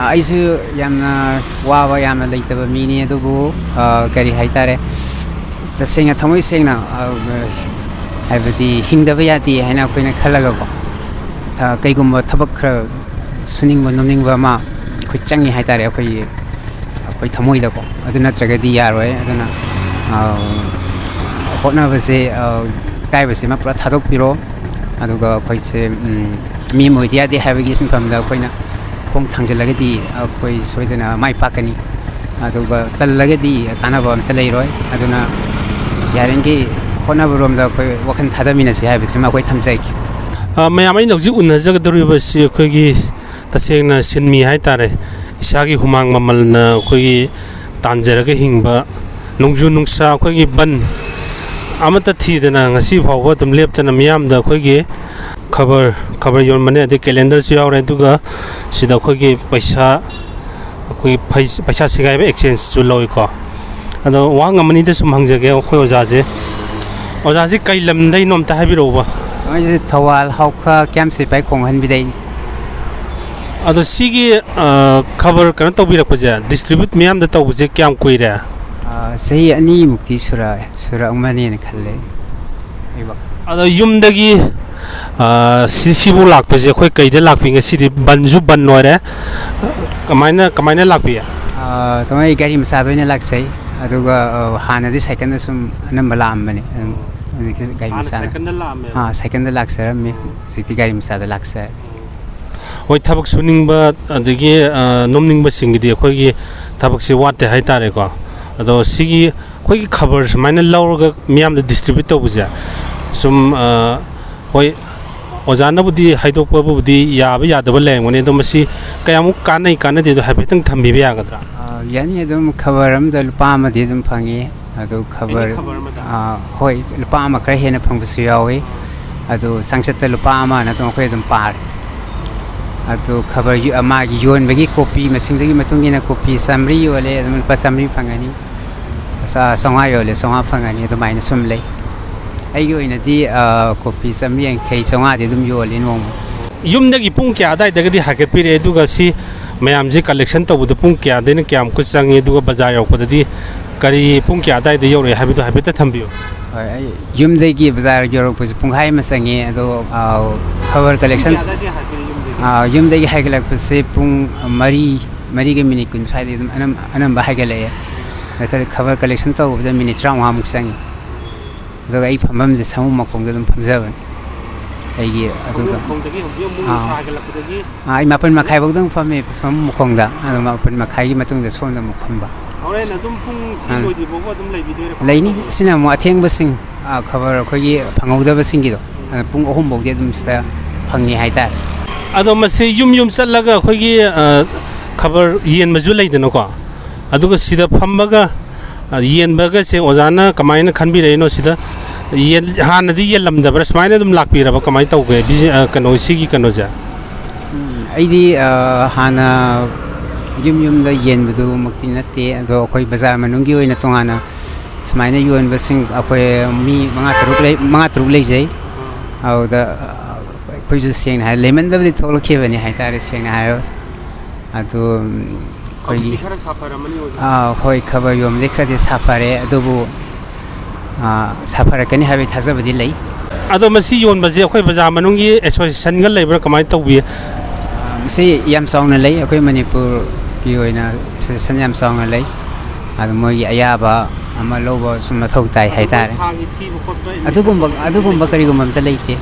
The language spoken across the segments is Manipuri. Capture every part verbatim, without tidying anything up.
ꯑꯩꯁꯨ ꯌꯥꯝꯅ ꯋꯥꯕ, ꯌꯥꯝꯅ ꯂꯩꯇꯕ ꯃꯤꯅꯤ, ꯑꯗꯨꯕꯨ, ꯑ, ꯀꯔꯤ ꯍꯥꯏꯇꯥꯔꯦ, ꯇꯁꯦꯡꯅ, ꯊꯃꯣꯏ ꯁꯦꯡꯅ, ꯑ, ꯍꯥꯏꯕꯗꯤ ꯍꯤꯡꯗꯕ ꯌꯥꯗꯦ ꯍꯥꯏꯅ ꯑꯩꯈꯣꯏꯅ ꯈꯜꯂꯒꯀꯣ, ꯊ-, ꯀꯩꯒꯨꯝꯕ ꯊꯕꯛ ꯈꯔ ꯁꯨꯅꯤꯡꯕ, ꯅꯣꯝꯅꯤꯡꯕ ꯑꯃ ꯑꯩꯈꯣꯏ ꯆꯪꯉꯤ ꯍꯥꯏꯇꯥꯔꯦ, ꯑꯩꯈꯣꯏꯒꯤ, ꯑꯩꯈꯣꯏ ꯊꯃꯣꯏꯗꯀꯣ꯫ ꯑꯗꯨ ꯅꯠꯇ꯭ꯔꯒꯗꯤ ꯌꯥꯔꯣꯏ꯫ ꯑꯗꯨꯅ, ꯑ, ꯍꯣꯠꯅꯕꯁꯦ, ꯑ, ꯑꯀꯥꯏꯕꯁꯤꯃ ꯄꯨꯔꯥ ꯊꯥꯗꯣꯛꯄꯤꯔꯣ꯫ ꯑꯗꯨꯒ ꯑꯩꯈꯣꯏꯁꯦ, ꯎꯝ, ꯃꯤ ꯑꯃ ꯑꯣꯏꯗ ꯌꯥꯗꯦ ꯍꯥꯏꯕꯒꯤ ꯁꯤꯟꯐꯝꯗ ꯑꯩꯈꯣꯏꯅ ꯈꯣꯡ ꯊꯥꯡꯖꯤꯜꯂꯒꯗꯤ ꯑꯩꯈꯣꯏ ꯁꯣꯏꯗꯅ ꯃꯥꯏ ꯄꯥꯛꯀꯅꯤ꯫ ꯑꯗꯨꯒ ꯇꯜꯂꯒꯗꯤ ꯀꯥꯟꯅꯕ ꯑꯝꯇ ꯂꯩꯔꯣꯏ꯫ ꯑꯗꯨꯅ ꯌꯥꯔꯤꯈꯩ ꯍꯣꯠꯅꯕꯔꯣꯝꯗ ꯑꯩꯈꯣꯏ ꯋꯥꯈꯜ ꯊꯥꯗꯃꯤꯟꯅꯁꯤ ꯍꯥꯏꯕꯁꯤꯃ ꯑꯩꯈꯣꯏ ꯊꯝꯖꯒꯦ꯫ ꯑ, ꯃꯌꯥꯝ, ꯑꯩꯅ ꯍꯧꯖꯤꯛ ꯎꯅꯖꯒꯗꯧꯔꯤꯕꯁꯤ ꯑꯩꯈꯣꯏꯒꯤ ꯇꯁꯦꯡꯅ ꯁꯤꯟꯃꯤ ꯍꯥꯏꯇꯥꯔꯦ꯫ ꯏꯁꯥꯒꯤ ꯍꯨꯃꯥꯡ ꯃꯃꯜꯅ ꯑꯩꯈꯣꯏꯒꯤ ꯇꯥꯟꯖꯔꯒ ꯍꯤꯡꯕ, ꯅꯣꯡꯖꯨ ꯅꯨꯡꯁꯥ ꯑꯩꯈꯣꯏꯒꯤ ꯕꯟ ꯑꯃꯠꯇ ꯊꯤꯗꯅ ꯉꯁꯤ ꯐꯥꯎꯕ ꯑꯗꯨꯝ ꯂꯦꯞꯇꯅ ꯃꯤꯌꯥꯝꯗ ꯑꯩꯈꯣꯏꯒꯤ ꯈꯕꯔ, ꯈꯕꯔ ꯌꯣꯟꯕꯅꯦ, ꯑꯗꯩ ꯀꯦꯂꯦꯟꯗꯔꯁꯨ ꯌꯥꯎꯔꯦ, ꯑꯗꯨꯒ ꯁꯤꯗ ꯑꯩꯈꯣꯏꯒꯤ ꯄꯩꯁꯥ, ꯑꯩꯈꯣꯏꯒꯤ ꯐꯩ-, ꯄꯩꯁꯥ ꯁꯦꯒꯥꯏꯕ ꯑꯦꯛꯁꯆꯦꯟꯖꯁꯨ ꯂꯧꯏꯀꯣ꯫ ꯑꯗꯣ ꯋꯥꯍꯪ ꯑꯃꯅꯤꯗ ꯁꯨꯝ ꯍꯪꯖꯒꯦ ꯑꯩꯈꯣꯏ ꯑꯣꯖꯥꯁꯦ꯫ ꯑꯣꯖꯥꯁꯦ ꯀꯩ ꯂꯝꯗꯩꯅꯣ ꯑꯝꯇ ꯍꯥꯏꯕꯤꯔꯛꯎꯕ? ꯑꯩꯁꯦ ꯊꯧꯕꯥꯜ ꯍꯥꯎꯈ ꯀ꯭ꯌꯥꯝ ꯁꯤꯄꯥꯏ ꯈꯣꯡꯍꯟꯕꯤꯗꯩꯅꯤ꯫ ꯑꯗꯣ ꯁꯤꯒꯤ, ꯑ, ꯈꯕꯔ ꯀꯩꯅꯣ ꯇꯧꯕꯤꯔꯛꯄꯁꯦ, ꯗꯤꯁꯇ꯭ꯔꯤꯕ꯭ꯌꯨꯠ ꯃꯤꯌꯥꯝꯗ ꯇꯧꯕꯁꯦ ꯀꯌꯥꯝ ꯀꯨꯏꯔꯦ? ꯑ, ꯆꯍꯤ ꯑꯅꯤꯃꯨꯛꯇꯤ ꯁꯨꯔꯛꯑꯦ, ꯁꯨꯔꯛꯑꯃꯅꯦꯅ ꯈꯜꯂꯦ ꯑꯩꯕꯣ꯫ ꯑꯗꯣ ꯌꯨꯝꯗꯒꯤ, ꯑ, ꯁꯤ, ꯁꯤꯕꯨ ꯂꯥꯛꯄꯁꯦ ꯑꯩꯈꯣꯏ ꯀꯩꯗ ꯂꯥꯛꯄꯤ? ꯉꯁꯤꯗꯤ ꯕꯟꯁꯨ ꯕꯟ ꯑꯣꯏꯔꯦ꯫ ꯀꯃꯥꯏꯅ, ꯀꯃꯥꯏꯅ ꯂꯥꯛꯄꯤ? ꯑ, ꯑꯗꯨꯝ ꯑꯩ ꯒꯥꯔꯤ ꯃꯆꯥꯗ ꯑꯣꯏꯅ ꯂꯥꯛꯆꯩ꯫ ꯑꯗꯨꯒ, ꯑ, ꯍꯥꯟꯅꯗꯤ ꯁꯥꯏꯀꯜꯗ ꯁꯨꯝ ꯑꯅꯝꯕ ꯂꯥꯛꯑꯝꯕꯅꯦ꯫ ꯑꯗꯨꯝ ꯍꯧꯖꯤꯛꯇꯤ ꯒꯥꯔꯤ ꯍꯥꯟꯅ ꯃꯆꯥꯗ꯫ ꯁꯥꯏꯀꯜꯗ ꯂꯥꯛꯑꯝꯃꯦꯕ? ꯑꯥ, ꯁꯥꯏꯀꯜꯗ ꯂꯥꯛꯆꯔꯝꯃꯤ꯫ ꯍꯧꯖꯤꯛꯇꯤ ꯒꯥꯔꯤ ꯃꯆꯥꯗ ꯂꯥꯛꯆꯔꯦ꯫ ꯍꯣꯏ, ꯊꯕꯛ ꯁꯨꯅꯤꯡꯕ ꯑꯗꯒꯤ, ꯑ, ꯅꯣꯝꯅꯤꯡꯕꯁꯤꯡꯒꯤꯗꯤ ꯑꯩꯈꯣꯏꯒꯤ ꯊꯕꯛꯁꯦ ꯋꯥꯠꯇꯦ ꯍꯥꯏꯇꯥꯔꯦꯀꯣ꯫ ꯑꯗꯣ ꯁꯤꯒꯤ ꯑꯩꯈꯣꯏꯒꯤ ꯈꯕꯔ ꯁꯨꯃꯥꯏꯅ ꯂꯧꯔꯒ ꯃꯤꯌꯥꯝꯗ ꯗꯤꯁꯇ꯭ꯔꯤꯕ꯭ꯌꯨꯠ ꯇꯧꯕꯁꯦ ꯁꯨꯝ, ꯑ, ꯍꯣꯏ, ꯑꯣꯖꯥꯅꯕꯨꯗꯤ ꯍꯥꯏꯗꯣꯛꯄꯕꯨꯗꯤ ꯌꯥꯕ ꯌꯥꯗꯕ ꯂꯩꯔꯝꯒꯅꯤ, ꯑꯗꯣ ꯃꯁꯤ ꯀꯌꯥꯃꯨꯛ ꯀꯥꯟꯅꯩ ꯀꯥꯟꯅꯗꯦꯗꯣ ꯍꯥꯏꯐꯦꯠꯇꯪ ꯊꯝꯕꯤꯕ ꯌꯥꯒꯗ꯭ꯔꯥ? ꯑ, ꯌꯥꯅꯤ꯫ ꯑꯗꯨꯝ ꯈꯕꯔ ꯑꯃꯗ ꯂꯨꯄꯥ ꯑꯃꯗꯤ ꯑꯗꯨꯝ ꯐꯪꯉꯤ꯫ ꯑꯗꯨ ꯈꯕꯔ, ꯑꯦꯅꯤ ꯈꯕꯔ ꯑꯃꯗ? ꯑ, ꯍꯣꯏ, ꯂꯨꯄꯥ ꯑꯃ ꯈꯔ ꯍꯦꯟꯅ ꯐꯪꯕꯁꯨ ꯌꯥꯎꯏ꯫ ꯑꯗꯨ ꯆꯥꯡꯆꯠꯇ ꯂꯨꯄꯥ ꯑꯃꯅ ꯑꯗꯨꯝ ꯑꯩꯈꯣꯏ ꯑꯗꯨꯝ ꯄꯥꯔꯦ꯫ ꯑꯗꯨ ꯈꯕꯔ ꯌꯨ-, ꯃꯥꯒꯤ ꯌꯣꯟꯕꯒꯤ ꯀꯣꯄꯤ ꯃꯁꯤꯡꯗꯨꯒꯤ ꯃꯇꯨꯡ ꯏꯟꯅ ꯀꯣꯄꯤ ꯆꯥꯝꯃꯔꯤ ꯌꯣꯜꯂꯦ, ꯑꯗꯨꯝ ꯂꯨꯄꯥ ꯆꯥꯝꯃꯔꯤ ꯐꯪꯒꯅꯤ꯫ ꯆꯥ-, ꯆꯥꯝꯃꯉꯥ ꯌꯣꯜꯂꯦ, ꯆꯥꯝꯃꯉꯥ ꯐꯪꯒꯅꯤ, ꯑꯗꯨꯃꯥꯏꯅ ꯁꯨꯝ ꯂꯩ꯫ ꯑꯩꯒꯤ ꯑꯣꯏꯅꯗꯤ, ꯑ, ꯀꯣꯄꯤ ꯆꯥꯝꯃꯔꯤ ꯌꯥꯡꯈꯩ, ꯆꯥꯝꯃꯉꯥꯗꯤ ꯑꯗꯨꯝ ꯌꯣꯜꯂꯤ ꯅꯣꯡꯃ꯫ ꯌꯨꯝꯗꯒꯤ ꯄꯨꯡ ꯀꯌꯥ ꯑꯗꯥꯏꯗꯒꯗꯤ ꯍꯥꯏꯒꯠꯄꯤꯔꯛꯑꯦ, ꯑꯗꯨꯒ ꯁꯤ ꯃꯌꯥꯝꯁꯦ ꯀꯂꯦꯛꯁꯟ ꯇꯧꯕꯗ ꯄꯨꯡ ꯀꯌꯥꯗꯩꯅ ꯀꯌꯥꯃꯨꯛꯀ ꯆꯪꯉꯤ, ꯑꯗꯨꯒ ꯕꯖꯥꯔ ꯌꯧꯔꯛꯄꯗꯗꯤ ꯀꯔꯤ, ꯄꯨꯡ ꯀꯌꯥ ꯑꯗꯥꯏꯗ ꯌꯧꯔꯛꯑꯦ ꯍꯥꯏꯕꯗꯣ ꯍꯥꯏꯐꯦꯠꯇ ꯊꯝꯕꯤꯌꯨ꯫ ꯍꯣꯏ, ꯑꯩ ꯌꯨꯝꯗꯒꯤ ꯕꯖꯥꯔ ꯌꯧꯔꯛꯄꯁꯦ ꯄꯨꯡꯈꯥꯏ ꯑꯃ ꯆꯪꯉꯦ꯫ ꯑꯗꯣ, ꯑꯥ, ꯈꯕꯔ ꯀꯂꯦꯛꯁꯟ, ꯄꯨꯡ ꯀꯌꯥ ꯑꯗꯥꯏꯗ ꯍꯥꯏꯒꯠꯂꯤ ꯌꯨꯝꯗꯒꯤ? ꯑꯥ, ꯌꯨꯝꯗꯒꯤ ꯍꯥꯏꯒꯠꯂꯛꯄꯁꯦ ꯄꯨꯡ ꯃꯔꯤ, ꯃꯔꯤꯒ ꯃꯤꯅꯤꯠ ꯀꯨꯟ ꯁ꯭ꯋꯥꯏꯗꯒꯤ ꯑꯗꯨꯝ ꯑꯅꯝ-, ꯑꯅꯝꯕ ꯍꯥꯏꯒꯠꯂꯛꯑꯦ꯫ ꯑꯗ ꯈꯕꯔ ꯀꯂꯦꯛꯁꯟ ꯇꯧꯕꯗ ꯃꯤꯅꯤꯠ ꯇꯔꯥꯃꯉꯥꯃꯨꯛ ꯆꯪꯉꯤ꯫ ꯑꯗꯨꯒ ꯑꯩ ꯐꯝꯐꯝꯁꯦ ꯁꯥꯃꯨ ꯃꯈꯣꯡꯗ ꯑꯗꯨꯝ ꯐꯝꯖꯕꯅꯤ꯫ ꯑꯩꯒꯤ ꯑꯗꯨꯒ ꯃꯈꯣꯡꯗꯒꯤ ꯍꯧꯖꯤꯛ ꯑꯃꯨꯛ ꯑꯥ꯫ ꯅꯨꯡꯁꯥ ꯍꯥꯏꯒꯠꯂꯛꯄꯗꯒꯤ ꯑꯥ, ꯑꯩ ꯃꯥꯄꯟ ꯃꯈꯥꯏꯐꯧꯗꯪ ꯐꯝꯃꯦ ꯐꯝ ꯃꯈꯣꯡꯗ꯫ ꯑꯗꯣ ꯃꯥꯄꯟ ꯃꯈꯥꯏꯒꯤ ꯃꯇꯨꯡꯗ ꯁꯣꯝꯗ ꯑꯃꯨꯛ ꯐꯝꯕ꯫ ꯍꯣꯔꯦꯟ ꯑꯗꯨꯝ ꯄꯨꯡ ꯁꯤ ꯑꯥ꯫ ꯂꯣꯏꯗ꯭ꯔꯤꯕꯥꯎꯕ ꯑꯗꯨꯝ ꯂꯩꯕꯤꯗꯣꯏꯔꯥ? ꯀꯃꯥꯏꯅ ꯂꯩꯅꯤ꯫ ꯇꯧꯕꯅꯣ? ꯁꯤꯅ ꯑꯃꯨꯛ ꯑꯊꯦꯡꯕꯁꯤꯡ, ꯑꯥ, ꯈꯕꯔ ꯑꯩꯈꯣꯏꯒꯤ ꯐꯪꯍꯧꯗꯕꯁꯤꯡꯒꯤꯗꯣ, ꯑꯗꯨꯅ ꯄꯨꯡ ꯑꯍꯨꯝꯐꯧꯗꯤ ꯑꯗꯨꯝ ꯁꯤꯗ ꯐꯪꯉꯤ ꯍꯥꯏꯇꯥꯔꯦ꯫ ꯑꯗꯣ ꯃꯁꯤ ꯌꯨꯝ ꯌꯨꯝ ꯆꯠꯂꯒ ꯑꯩꯈꯣꯏꯒꯤ, ꯑ, ꯈꯕꯔ ꯌꯦꯟꯕꯁꯨ ꯂꯩꯗꯅꯀꯣ, ꯑꯗꯨꯒ ꯁꯤꯗ ꯐꯝꯃꯒ, ꯑ, ꯌꯦꯟꯕꯒꯁꯦ ꯑꯣꯖꯥꯅ ꯀꯃꯥꯏꯅ ꯈꯟꯕꯤꯔꯛꯏꯅꯣ? ꯁꯤꯗ ꯌꯦꯟ-, ꯍꯥꯟꯅꯗꯤ ꯌꯦꯜꯂꯝꯗꯕ꯭ꯔꯥ? ꯁꯨꯃꯥꯏꯅ ꯑꯗꯨꯝ ꯂꯥꯛꯄꯤꯔꯕ? ꯀꯃꯥꯏꯅ ꯇꯧꯒꯦ? ꯕꯤꯖꯤ-, ꯑ, ꯀꯩꯅꯣ, ꯁꯤꯒꯤ ꯀꯩꯅꯣꯁꯦ? ꯎꯝ, ꯑꯩꯗꯤ, ꯑ, ꯍꯥꯟꯅ ꯌꯨꯝ ꯌꯨꯝꯗ ꯌꯦꯟꯕꯗꯨꯃꯛꯇꯤ ꯅꯠꯇꯦ, ꯑꯗꯣ ꯑꯩꯈꯣꯏ ꯕꯖꯥꯔ ꯃꯅꯨꯡꯒꯤ ꯑꯣꯏꯅ ꯇꯣꯉꯥꯟꯅ ꯁꯨꯃꯥꯏꯅ ꯌꯣꯟꯕꯁꯤꯡ ꯑꯩꯈꯣꯏ ꯃꯤ ꯃꯉꯥ ꯇꯔꯨꯛ ꯂꯩ, ꯃꯉꯥ ꯇꯔꯨꯛ ꯂꯩꯖꯩ꯫ ꯑꯗꯨꯗ, ꯑ, ꯑꯩꯈꯣꯏꯁꯨ ꯁꯦꯡꯅ ꯍꯥꯏ ꯂꯩꯃꯟꯗꯕꯗꯤ ꯊꯣꯛꯂꯛꯈꯤꯕꯅꯤ ꯍꯥꯏꯇꯥꯔꯦ, ꯁꯦꯡꯅ ꯍꯥꯏꯔꯕꯗ꯫ ꯑꯗꯨ, ꯎꯝ, ꯑꯩꯈꯣꯏꯒꯤ ꯍꯧꯖꯤꯛꯇꯤ ꯈꯔ ꯁꯥꯐꯔꯝꯃꯅꯤ ꯑꯣꯖꯥ? ꯑꯥ, ꯍꯣꯏ, ꯈꯕꯔ ꯌꯣꯟꯕꯗꯤ ꯈꯔꯗꯤ ꯁꯥꯐꯔꯦ, ꯑꯗꯨꯕꯨ, ꯑꯥ, ꯁꯥꯐꯔꯛꯀꯅꯤ ꯍꯥꯏꯕꯒꯤ ꯊꯥꯖꯕꯗꯤ ꯂꯩ꯫ ꯑꯗꯣ ꯃꯁꯤ ꯌꯣꯟꯕꯁꯦ ꯑꯩꯈꯣꯏ ꯕꯖꯥꯔ ꯃꯅꯨꯡꯒꯤ ꯑꯦꯁꯣꯁꯤꯌꯦꯁꯟꯒ ꯂꯩꯕ꯭ꯔꯥ, ꯀꯃꯥꯏꯅ ꯇꯧꯕꯤ? ꯑꯥ, ꯃꯁꯤ ꯌꯥꯝ ꯆꯥꯎꯅ ꯂꯩ, ꯑꯩꯈꯣꯏ ꯃꯅꯤꯄꯨꯔꯒꯤ ꯑꯣꯏꯅ ꯑꯦꯁꯣꯁꯤꯌꯦꯁꯟ ꯌꯥꯝ ꯆꯥꯎꯅ ꯂꯩ꯫ ꯑꯗꯨ ꯃꯣꯏꯒꯤ ꯑꯌꯥꯕ ꯑꯃ ꯂꯧꯕ ꯁꯨꯝ ꯃꯊꯧ ꯇꯥꯏ ꯍꯥꯏꯇꯥꯔꯦ꯫ ꯊꯥꯒꯤ ꯊꯤꯕ ꯈꯣꯠꯄ, ꯑꯗꯨꯒꯨꯝꯕ, ꯑꯗꯨꯒꯨꯝꯕ ꯀꯔꯤꯒꯨꯝꯕ ꯑꯝꯇ ꯂꯩꯇꯦ꯫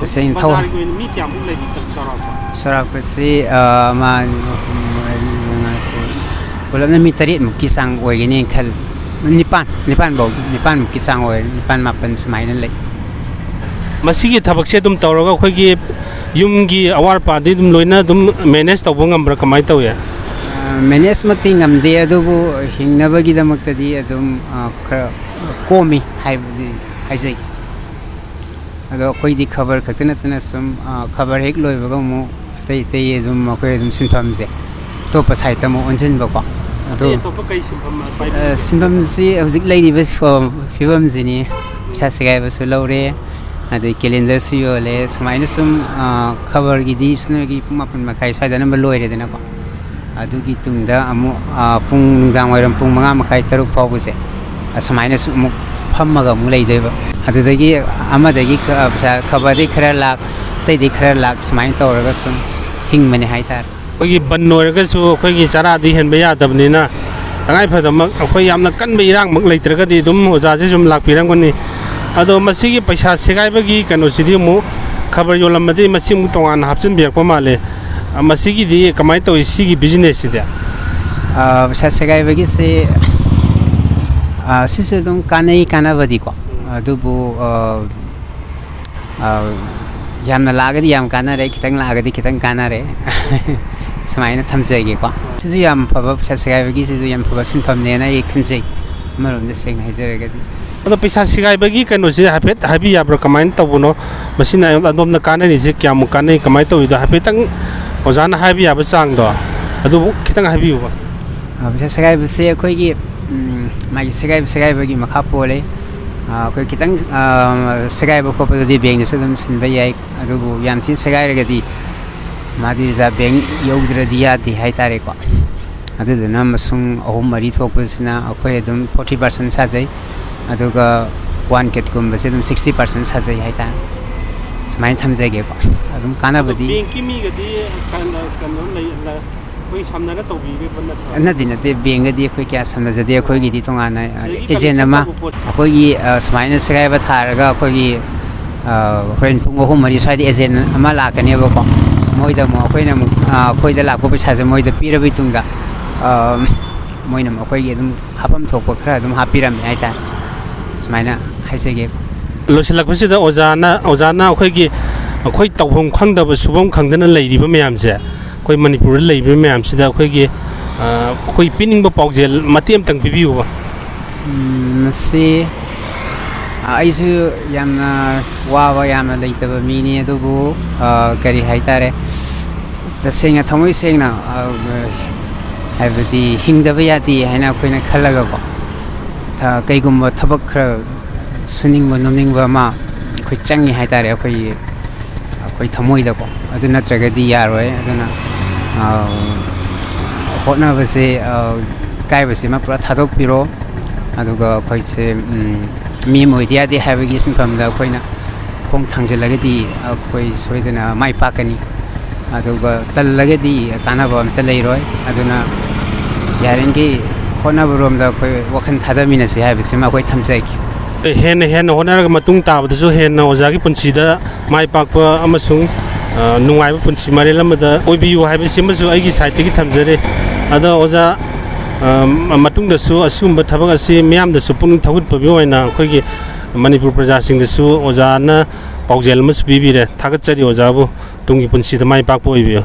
ꯇꯁꯦꯡꯅ ꯊꯧ- ꯕꯖꯥꯔꯒꯤ ꯑꯣꯏꯅ ꯃꯤ ꯀꯌꯥꯃꯨꯛ ꯂꯩꯕꯤ ꯆꯞ ꯆꯥꯎꯔꯥꯛꯄ? ꯆꯥꯎꯔꯥꯛꯄꯁꯤ, ꯑ, ꯑꯃ, ꯑꯅꯤ, ꯑꯍꯨꯝ, ꯃꯔꯤ, ꯃꯉꯥ, ꯇꯔꯨꯛ, ꯄꯨꯂꯞꯅ ꯃꯤ ꯇꯔꯦꯠꯃꯨꯛꯀꯤ ꯆꯥꯡ ꯑꯣꯏꯒꯅꯤ ꯈꯜꯂꯤ꯫ ꯅꯤꯄꯥꯟ, ꯅꯤꯄꯥꯟ ꯐꯥꯎ, ꯅꯤꯄꯥꯟꯃꯨꯛꯀꯤ ꯆꯥꯡ ꯑꯣꯏꯔꯦ, ꯅꯤꯄꯥꯟ, ꯃꯥꯄꯟ ꯁꯨꯃꯥꯏꯅ ꯂꯩ꯫ ꯃꯁꯤꯒꯤ ꯊꯕꯛꯁꯦ ꯑꯗꯨꯝ ꯇꯧꯔꯒ ꯑꯩꯈꯣꯏꯒꯤ ꯌꯨꯝꯒꯤ ꯑꯋꯥꯠ ꯑꯄꯥꯗꯤ ꯑꯗꯨꯝ ꯂꯣꯏꯅ ꯑꯗꯨꯝ ꯃꯦꯅꯦꯖ ꯇꯧꯕ ꯉꯝꯕ꯭ꯔꯥ, ꯀꯃꯥꯏꯅ ꯇꯧꯏ? ꯑ, ꯃꯦꯅꯦꯖꯃꯛꯇꯤ ꯉꯝꯗꯦ, ꯑꯗꯨꯕꯨ ꯍꯤꯡꯅꯕꯒꯤꯗꯃꯛꯇꯗꯤ ꯑꯗꯨꯝ, ꯑ, ꯈꯔ ꯀꯣꯝꯃꯤ ꯍꯥꯏꯕꯗꯤ ꯍꯥꯏꯖꯒꯦ꯫ ꯑꯗꯣ ꯑꯩꯈꯣꯏꯗꯤ ꯈꯕꯔ ꯈꯛꯇ ꯅꯠꯇꯅ ꯁꯨꯝ, ꯑ, ꯈꯕꯔ ꯍꯦꯛ ꯂꯣꯏꯕꯒ ꯑꯃꯨꯛ ꯑꯇꯩ ꯑꯇꯩ ꯑꯗꯨꯝ ꯑꯩꯈꯣꯏ ꯑꯗꯨꯝ ꯁꯤꯟꯐꯝꯁꯦ ꯑꯇꯣꯞꯄ ꯁꯥꯏꯠꯇ ꯑꯃꯨꯛ ꯑꯣꯟꯁꯤꯟꯕꯀꯣ꯫ ꯑꯗꯨ, ꯑꯇꯩ ꯑꯇꯣꯞꯄ ꯀꯩ ꯁꯤꯟꯐꯝ ꯄꯥꯏꯕꯤꯒꯦ? ꯑ, ꯁꯤꯟꯐꯝꯁꯤ ꯍꯧꯖꯤꯛ ꯂꯩꯔꯤꯕ ꯐ-, ꯐꯤꯕꯝꯁꯤꯅꯤ꯫ ꯄꯩꯁꯥ ꯁꯦꯒꯥꯏꯕꯁꯨ ꯂꯧꯔꯦ, ꯑꯗꯩ ꯀꯦꯂꯦꯟꯗꯔꯁꯨ ꯌꯣꯜꯂꯦ꯫ ꯁꯨꯃꯥꯏꯅ ꯁꯨꯝ, ꯑ, ꯈꯕꯔꯒꯤꯗꯤ ꯁꯨꯞꯅꯒꯤ ꯄꯨꯡ ꯃꯥꯄꯟ ꯃꯈꯥꯏ ꯁ꯭ꯋꯥꯏꯗ ꯑꯅꯝꯕ ꯂꯣꯏꯔꯦꯗꯅꯀꯣ꯫ ꯑꯗꯨꯒꯤ ꯇꯨꯡꯗ ꯑꯃꯨꯛ, ꯑ, ꯄꯨꯡ ꯅꯨꯡꯗꯥꯡ ꯋꯥꯏꯔꯝ ꯄꯨꯡ ꯃꯉꯥ ꯃꯈꯥꯏ, ꯇꯔꯨꯛ ꯐꯥꯎꯕꯁꯦ ꯑꯁꯨꯃꯥꯏꯅꯁꯨ ꯑꯃꯨꯛ ꯐꯝꯃꯒ ꯑꯃꯨꯛ ꯂꯩꯗꯣꯏꯕ꯫ ꯑꯗꯨꯗꯒꯤ ꯑꯃꯗꯒꯤ ꯈ-, ꯄꯩꯁꯥ ꯈꯕꯔꯗꯒꯤ ꯈꯔ ꯂꯥꯛ, ꯑꯇꯩꯗꯒꯤ ꯈꯔ ꯂꯥꯛ, ꯁꯨꯃꯥꯏꯅ ꯇꯧꯔꯒ ꯁꯨꯝ ꯍꯤꯡꯕꯅꯦ ꯍꯥꯏꯇꯥꯔꯦ꯫ ꯑꯩꯈꯣꯏꯒꯤ ꯕꯟ ꯑꯣꯏꯔꯒꯁꯨ ꯑꯩꯈꯣꯏꯒꯤ ꯆꯔꯥꯗꯤ ꯍꯦꯟꯕ ꯌꯥꯗꯕꯅꯤꯅ, ꯇꯉꯥꯏ ꯐꯗꯕꯃꯛ ꯑꯩꯈꯣꯏ ꯌꯥꯝꯅ ꯀꯟꯕ ꯏꯔꯥꯡꯃꯛ ꯂꯩꯇ꯭ꯔꯒꯗꯤ ꯑꯗꯨꯝ ꯑꯣꯖꯥꯁꯦ ꯁꯨꯝ ꯂꯥꯛꯄꯤꯔꯝꯒꯅꯤ꯫ ꯑꯗꯣ ꯃꯁꯤꯒꯤ ꯄꯩꯁꯥ ꯁꯦꯒꯥꯏꯕꯒꯤ ꯀꯩꯅꯣꯁꯤꯗꯤ ꯑꯃꯨꯛ ꯈꯕꯔ ꯌꯣꯜꯂꯝꯕꯗꯤ ꯃꯁꯤ ꯑꯃꯨꯛ ꯇꯣꯉꯥꯟꯅ ꯍꯥꯞꯆꯤꯟꯕꯤꯔꯛꯄ ꯃꯥꯜꯂꯦ꯫ ꯑ, ꯃꯁꯤꯒꯤꯗꯤ ꯀꯃꯥꯏꯅ ꯇꯧꯏ, ꯁꯤꯒꯤ ꯕꯤꯖꯤꯅꯦꯁꯁꯤꯗꯤ? ꯑ, ꯄꯩꯁꯥ ꯁꯦꯒꯥꯏꯕꯒꯤꯁꯦ, ꯑ, ꯁꯤꯁꯨ ꯑꯗꯨꯝ ꯀꯥꯟꯅꯩ, ꯀꯥꯟꯅꯕꯗꯤꯀꯣ꯫ ꯑꯗꯨꯕꯨ, ꯑ, ꯑ, ꯌꯥꯝꯅ ꯂꯥꯛꯑꯒꯗꯤ ꯌꯥꯝ ꯀꯥꯟꯅꯔꯦ, ꯈꯤꯇꯪ ꯂꯥꯛꯑꯒꯗꯤ ꯈꯤꯇꯪ ꯀꯥꯟꯅꯔꯦ꯫ ꯁꯨꯃꯥꯏꯅ ꯊꯝꯖꯒꯦꯀꯣ꯫ ꯁꯤꯁꯨ ꯌꯥꯝ ꯐꯕ, ꯄꯩꯁꯥ ꯁꯦꯒꯥꯏꯕꯒꯤꯁꯤꯁꯨ ꯌꯥꯝ ꯐꯕ ꯁꯤꯟꯐꯝꯅꯦꯅ ꯑꯩ ꯈꯟꯖꯩ, ꯑꯃꯔꯣꯝꯗ ꯁꯦꯡꯅ ꯍꯥꯏꯖꯔꯒꯗꯤ꯫ ꯑꯗꯣ ꯄꯩꯁꯥ ꯁꯦꯒꯥꯏꯕꯒꯤ ꯀꯩꯅꯣꯁꯦ ꯍꯥꯏꯐꯦꯠ ꯍꯥꯏꯕꯤ ꯌꯥꯕ꯭ꯔꯥ? ꯀꯃꯥꯏꯅ ꯇꯧꯕꯅꯣ? ꯃꯁꯤꯅ ꯑꯗꯣꯝꯗ ꯀꯥꯟꯅꯔꯤꯁꯦ ꯀꯌꯥꯃꯨꯛ ꯀꯥꯟꯅꯩ, ꯀꯃꯥꯏꯅ ꯇꯧꯔꯤꯗꯣ ꯍꯥꯏꯐꯦꯠꯇꯪ ꯑꯣꯖꯥꯅ ꯍꯥꯏꯕ ꯌꯥꯕ ꯆꯥꯡꯗꯣ ꯑꯗꯨꯕꯨ ꯈꯤꯇꯪ ꯍꯥꯏꯕꯤꯌꯨꯕ꯫ ꯑ, ꯄꯩꯁꯥ ꯁꯦꯒꯥꯏꯕꯁꯦ ꯑꯩꯈꯣꯏꯒꯤ, ꯎꯝ, ꯃꯥꯒꯤ ꯁꯦꯒꯥꯏꯕ ꯁꯦꯒꯥꯏꯕꯒꯤ ꯃꯈꯥ ꯄꯣꯜꯂꯦ꯫ ꯑ, ꯑꯩꯈꯣꯏ ꯈꯤꯇꯪ, ꯑ, ꯁꯦꯒꯥꯏꯕ ꯈꯣꯠꯄꯗꯨꯗꯤ ꯕꯦꯡꯗꯁꯨ ꯑꯗꯨꯝ ꯁꯤꯟꯕ ꯌꯥꯏ, ꯑꯗꯨꯕꯨ ꯌꯥꯝ ꯊꯤꯅ ꯁꯦꯒꯥꯏꯔꯒꯗꯤ ꯃꯥꯗꯤ ꯔꯤꯖꯥꯕ ꯕꯦꯡ ꯌꯧꯗ꯭ꯔꯗꯤ ꯌꯥꯗꯦ ꯍꯥꯏꯇꯥꯔꯦꯀꯣ꯫ ꯑꯗꯨꯗꯨꯅ ꯃꯁꯨꯡ ꯑꯍꯨꯝ ꯃꯔꯤ ꯊꯣꯛꯄꯁꯤꯅ ꯑꯩꯈꯣꯏ ꯑꯗꯨꯝ ꯐꯣꯔꯇꯤ ꯄꯥꯔꯁꯦꯟ ꯁꯥꯖꯩ, ꯑꯗꯨꯒ ꯋꯥꯟ ꯀꯦꯠꯀꯨꯝꯕꯁꯦ ꯑꯗꯨꯝ ꯁꯤꯛꯁꯇꯤ ꯄꯥꯔꯁꯦꯟ ꯁꯥꯖꯩ ꯍꯥꯏꯇꯥꯔꯦ꯫ ꯁꯨꯃꯥꯏꯅ ꯊꯝꯖꯒꯦꯀꯣ꯫ ꯑꯗꯨꯝ ꯀꯥꯟꯅꯕꯗꯤ ꯕꯦꯡꯀꯤ ꯃꯤꯒꯗꯤ ꯀꯩꯅꯣ, ꯀꯩꯅꯣ ꯂꯩ, ꯑꯩꯈꯣꯏ ꯁꯝꯅꯔ ꯇꯧꯕꯤꯔꯤꯕ ꯅꯠꯇ꯭ꯔꯣ? ꯅꯠꯇꯦ, ꯅꯠꯇꯦ, ꯕꯦꯡꯒꯗꯤ ꯑꯩꯈꯣꯏ ꯀꯌꯥ ꯁꯝꯅꯖꯗꯦ꯫ ꯑꯩꯈꯣꯏꯒꯤꯗꯤ ꯇꯣꯉꯥꯟꯅ, ꯑ, ꯁꯤꯗꯒꯤ ꯑꯦꯖꯦꯟ commission ꯑꯃ, ꯇꯧꯕ ꯄꯣꯠ ꯑꯩꯈꯣꯏꯒꯤ, ꯑ, ꯁꯨꯃꯥꯏꯅ ꯁꯦꯒꯥꯏꯕ ꯊꯥꯔꯒ ꯑꯩꯈꯣꯏꯒꯤ, ꯑ, ꯍꯣꯔꯦꯟ ꯄꯨꯡ ꯑꯍꯨꯝ ꯃꯔꯤ ꯁ꯭ꯋꯥꯏꯗ ꯑꯦꯖꯦꯟ ꯑꯃ ꯂꯥꯛꯀꯅꯦꯕꯀꯣ꯫ ꯃꯣꯏꯗ ꯑꯃꯨꯛ ꯑꯩꯈꯣꯏꯅ ꯑꯃꯨꯛ, ꯑ, ꯑꯩꯈꯣꯏꯗ ꯂꯥꯛꯄ ꯄꯩꯁꯥꯁꯦ ꯃꯣꯏꯗ ꯄꯤꯔꯕ ꯃꯇꯨꯡꯗ, ꯑ, ꯃꯣꯏꯅ ꯑꯃꯨꯛ ꯑꯩꯈꯣꯏꯒꯤ ꯑꯗꯨꯝ ꯍꯥꯞꯐꯝ ꯊꯣꯛꯄ ꯈꯔ ꯑꯗꯨꯝ ꯍꯥꯞꯄꯤꯔꯝꯃꯦ ꯍꯥꯏꯇꯥꯔꯦ꯫ ꯁꯨꯃꯥꯏꯅ ꯍꯥꯏꯖꯒꯦ꯫ ꯂꯣꯏꯁꯤꯜꯂꯛꯄꯁꯤꯗ ꯑꯣꯖꯥꯅ, ꯑꯣꯖꯥꯅ ꯑꯩꯈꯣꯏꯒꯤ, ꯑꯩꯈꯣꯏ ꯇꯧꯐꯝ ꯈꯪꯗꯕ, ꯁꯨꯐꯝ ꯈꯪꯗꯅ ꯂꯩꯔꯤꯕ ꯃꯌꯥꯝꯁꯦ, ꯑꯩꯈꯣꯏ ꯃꯅꯤꯄꯨꯔꯗ ꯂꯩꯔꯤꯕ ꯃꯌꯥꯝꯁꯤꯗ ꯑꯩꯈꯣꯏꯒꯤ, ꯑ, ꯑꯩꯈꯣꯏ ꯄꯤꯅꯤꯡꯕ ꯄꯥꯎꯖꯦꯜ ꯃꯇꯦꯛ ꯑꯃꯇꯪ ꯄꯤꯕꯤꯌꯨꯕ꯫ ꯎꯝ, ꯃꯁꯤ, ꯑ, ꯑꯩꯁꯨ ꯌꯥꯝꯅ ꯋꯥꯕ, ꯌꯥꯝꯅ ꯂꯩꯇꯕ ꯃꯤꯅꯤ, ꯑꯗꯨꯕꯨ, ꯑ, ꯀꯔꯤ ꯍꯥꯏꯇꯥꯔꯦ, ꯇꯁꯦꯡꯅ, ꯊꯃꯣꯏ ꯁꯦꯡꯅ, ꯑ, ꯍꯥꯏꯕꯗꯤ ꯍꯤꯡꯗꯕ ꯌꯥꯗꯦ ꯍꯥꯏꯅ ꯑꯩꯈꯣꯏꯅ ꯈꯜꯂꯒꯀꯣ, ꯊ-, ꯀꯩꯒꯨꯝꯕ ꯊꯕꯛ ꯈꯔ ꯁꯨꯅꯤꯡꯕ ꯅꯣꯝꯅꯤꯡꯕ ꯑꯃ ꯑꯩꯈꯣꯏ ꯆꯪꯉꯤ ꯍꯥꯏꯇꯥꯔꯦ, ꯑꯩꯈꯣꯏꯒꯤ, ꯑꯩꯈꯣꯏ ꯊꯃꯣꯏꯗꯀꯣ꯫ ꯑꯗꯨ ꯅꯠꯇ꯭ꯔꯒꯗꯤ ꯌꯥꯔꯣꯏ꯫ ꯑꯗꯨꯅ, ꯑ, ꯍꯣꯠꯅꯕꯁꯦ, ꯑ, ꯏꯀꯥꯏꯕꯁꯤꯃ ꯄꯨꯔꯥ ꯊꯥꯗꯣꯛꯄꯤꯔꯣ꯫ ꯑꯗꯨꯒ ꯑꯩꯈꯣꯏꯁꯦ, ꯎꯝ, ꯃꯤ ꯑꯃ ꯑꯣꯏꯗ ꯌꯥꯗꯦ ꯍꯥꯏꯕꯒꯤ ꯁꯤꯟꯐꯝꯗ ꯑꯩꯈꯣꯏꯅ ꯈꯣꯡ ꯊꯥꯡꯖꯤꯜꯂꯒꯗꯤ ꯑꯩꯈꯣꯏ ꯁꯣꯏꯗꯅ ꯃꯥꯏ ꯄꯥꯛꯀꯅꯤ꯫ ꯑꯗꯨꯒ ꯇꯜꯂꯒꯗꯤ ꯀꯥꯟꯅꯕ ꯑꯝꯇ ꯂꯩꯔꯣꯏ꯫ ꯑꯗꯨꯅ ꯌꯥꯔꯤꯈꯩ ꯍꯣꯠꯅꯕꯔꯣꯝꯗ ꯑꯩꯈꯣꯏ ꯋꯥꯈꯜ ꯊꯥꯗꯃꯤꯟꯅꯁꯤ ꯍꯥꯏꯕꯁꯤꯃ ꯑꯩꯈꯣꯏ ꯊꯝꯖꯒꯦ꯫ ꯍꯦꯟꯅ ꯍꯦꯟꯅ ꯍꯣꯠꯅꯔꯒ ꯃꯇꯨꯡ ꯇꯥꯕꯗꯁꯨ ꯍꯦꯟꯅ ꯑꯣꯖꯥꯒꯤ ꯄꯨꯟꯁꯤꯗ ꯃꯥꯏ ꯄꯥꯛꯄ ꯑꯃꯁꯨꯡ, ꯑ, ꯅꯨꯡꯉꯥꯏꯕ ꯄꯨꯟꯁꯤ ꯃꯔꯦꯜ ꯑꯃꯗ ꯑꯣꯏꯕꯤꯌꯨ ꯍꯥꯏꯕꯁꯤꯃꯁꯨ ꯑꯩꯒꯤ ꯁꯥꯏꯠꯇꯒꯤ ꯊꯝꯖꯔꯤ꯫ ꯑꯗꯣ ꯑꯣꯖꯥ, ꯑ, ꯃꯇꯨꯡꯗꯁꯨ ꯑꯁꯤꯒꯨꯝꯕ ꯊꯕꯛ ꯑꯁꯤ ꯃꯤꯌꯥꯝꯗꯁꯨ ꯄꯨꯛꯅꯤꯡ ꯊꯧꯒꯠꯄꯒꯤ ꯑꯣꯏꯅ ꯑꯩꯈꯣꯏꯒꯤ ꯃꯅꯤꯄꯨꯔ ꯄ꯭ꯔꯖꯥꯁꯤꯡꯗꯁꯨ ꯑꯣꯖꯥꯅ ꯄꯥꯎꯖꯦꯜ ꯑꯃꯁꯨ ꯄꯤꯕꯤꯔꯦ꯫ ꯊꯥꯒꯠꯆꯔꯤ ꯑꯣꯖꯥꯕꯨ꯫ ꯇꯨꯡꯒꯤ ꯄꯨꯟꯁꯤꯗ ꯃꯥꯏ ꯄꯥꯛꯄ ꯑꯣꯏꯕꯤꯌꯨ꯫